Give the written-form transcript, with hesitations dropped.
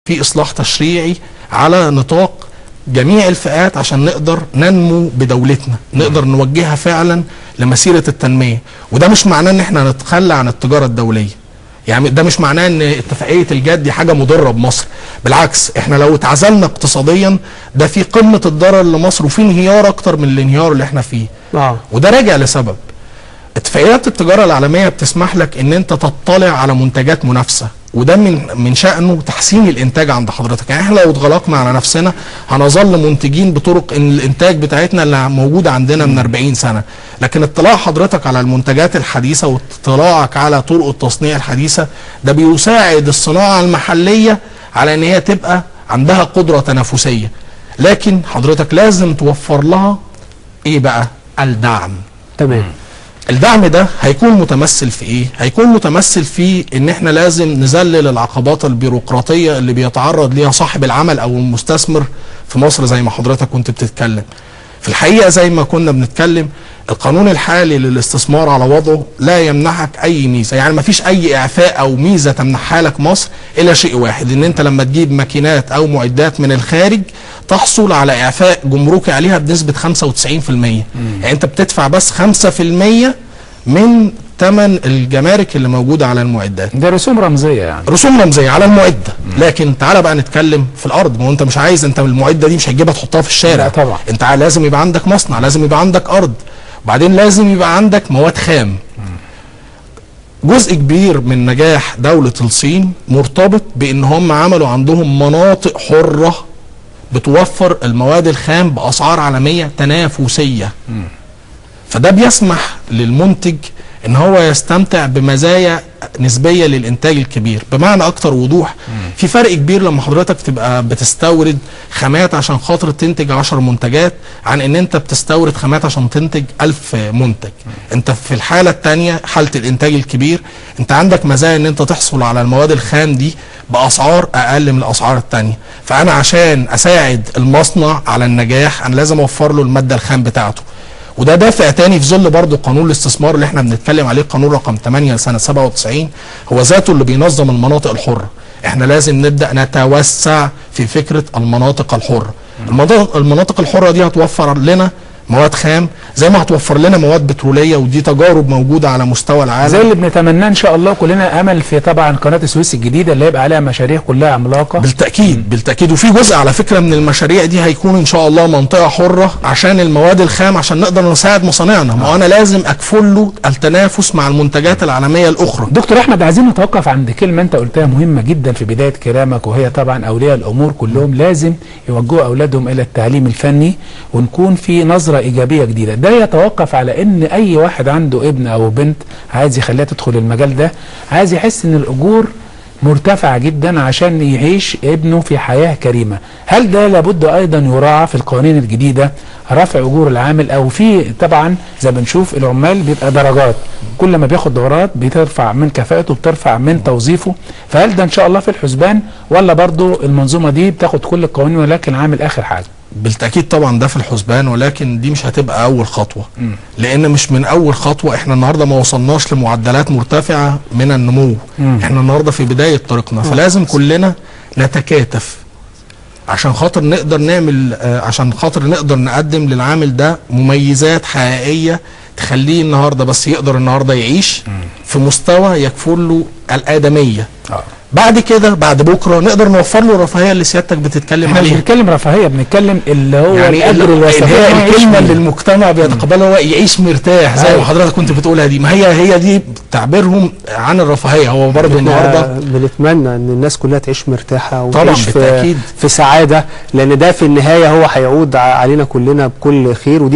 في اصلاح تشريعي على نطاق جميع الفئات عشان نقدر ننمو بدولتنا، نقدر نوجهها فعلا لمسيرة التنمية. وده مش معناه ان احنا نتخلى عن التجارة الدولية، يعني ده مش معناه ان اتفاقية الجاد دي حاجة مضرة بمصر، بالعكس احنا لو اتعزلنا اقتصاديا ده في قمة الضرر لمصر وفي انهيار اكتر من الانهيار اللي احنا فيه. وده راجع لسبب اتفاقيات التجارة العالمية بتسمح لك ان انت تطلع على منتجات منافسة، وده من شأنه تحسين الانتاج عند حضرتك. يعني احنا لو اتغلقنا على نفسنا هنظل منتجين بطرق ان الانتاج بتاعتنا اللي موجودة عندنا من 40 سنة، لكن اطلاع حضرتك على المنتجات الحديثة واطلاعك على طرق التصنيع الحديثة ده بيساعد الصناعة المحلية على ان هي تبقى عندها قدرة تنافسية. لكن حضرتك لازم توفر لها ايه بقى؟ الدعم. تمام. الدعم ده هيكون متمثل في ايه؟ هيكون متمثل في ان احنا لازم نذلل العقبات البيروقراطية اللي بيتعرض ليها صاحب العمل او المستثمر في مصر، زي ما حضرتك كنت بتتكلم. في الحقيقة زي ما كنا بنتكلم، القانون الحالي للاستثمار على وضعه لا يمنحك اي ميزة، يعني ما فيش اي اعفاء او ميزة تمنحها لك مصر الا شيء واحد، ان انت لما تجيب ماكينات او معدات من الخارج تحصل على اعفاء جمركي عليها بنسبة 95%. يعني انت بتدفع بس 5% من ثمن الجمارك اللي موجودة على المعدات. ده رسوم رمزية، يعني رسوم رمزية على المعدة. لكن تعالى بقى نتكلم في الارض، ما هو انت مش عايز، انت المعدة دي مش هتجيبها تحطها في الشارع. لا طبعا. انت لازم يبقى عندك مصنع، لازم يبقى عندك ارض، وبعدين لازم يبقى عندك مواد خام. جزء كبير من نجاح دولة الصين مرتبط بان هم عملوا عندهم مناطق حره بتوفر المواد الخام باسعار عالمية تنافسية. فده بيسمح للمنتج ان هو يستمتع بمزايا نسبيه للانتاج الكبير. بمعنى اكتر وضوح، في فرق كبير لما حضرتك تبقى بتستورد خامات عشان خاطر تنتج 10 منتجات عن ان انت بتستورد خامات عشان تنتج 1000 منتج. انت في الحالة الثانية، حاله الانتاج الكبير، انت عندك مزايا ان انت تحصل على المواد الخام دي باسعار اقل من الاسعار الثانية. فانا عشان اساعد المصنع على النجاح انا لازم اوفر له المادة الخام بتاعته. وده دافع تاني في ظل برضه قانون الاستثمار اللي احنا بنتكلم عليه، قانون رقم 8 لسنة 97، هو ذاته اللي بينظم المناطق الحرة. احنا لازم نبدأ نتوسع في فكرة المناطق الحرة. المناطق الحرة دي هتوفر لنا مواد خام زي ما هتوفر لنا مواد بترولية، ودي تجارب موجودة على مستوى العالم زي اللي بنتمناه ان شاء الله كلنا امل في طبعا قناة السويس الجديدة اللي هيبقى عليها مشاريع كلها عملاقة. بالتأكيد بالتأكيد. وفي جزء على فكرة من المشاريع دي هيكون ان شاء الله منطقة حرة عشان المواد الخام، عشان نقدر نساعد مصانعنا. ما انا لازم اكفل له التنافس مع المنتجات العالمية الاخرى. دكتور احمد، عايزين نتوقف عند كلمة انت قلتها مهمة جدا في بداية كلامك، وهي طبعا اولياء الامور كلهم لازم يوجهوا اولادهم الى التعليم الفني ونكون في نظرة ايجابية جديدة. ده يتوقف على ان اي واحد عنده ابن او بنت عايز يخليها تدخل المجال ده، عايز يحس ان الاجور مرتفعة جدا عشان يعيش ابنه في حياة كريمة. هل ده لابد ايضا يراعى في القوانين الجديدة، رفع اجور العامل؟ او في طبعا زي ما بنشوف العمال بيبقى درجات، كل ما بياخد دورات بترفع من كفاءته بترفع من توظيفه، فهل ده ان شاء الله في الحسبان ولا برضو المنظومة دي بتاخد كل القوانين ولكن عامل اخر حاجة؟ بالتأكيد طبعا ده في الحسبان، ولكن دي مش هتبقى أول خطوة. لأن مش من أول خطوة. احنا النهاردة ما وصلناش لمعدلات مرتفعة من النمو. احنا النهاردة في بداية طريقنا، فلازم كلنا نتكاتف عشان خاطر نقدر نعمل، عشان خاطر نقدر نقدم للعامل ده مميزات حقيقية تخليه النهاردة بس يقدر النهاردة يعيش في مستوى يكفل له الآدمية. بعد كده بعد بكره نقدر نوفر له الرفاهية اللي سيادتك بتتكلم عليها. احنا مش بنتكلم رفاهية، بنتكلم اللي هو يعني الاجر اللي هي الكلمة اللي المجتمع بيتقبلها، هو يعيش مرتاح زي ما حضرتك كنت بتقولها دي. ما هي دي تعبيرهم عن الرفاهية. هو برضه النهارده بنتمنى ان الناس كلها تعيش مرتاحة وتعيش طبعا بالتاكيد في سعادة، لان ده في النهاية هو هيعود علينا كلنا بكل خير. ودي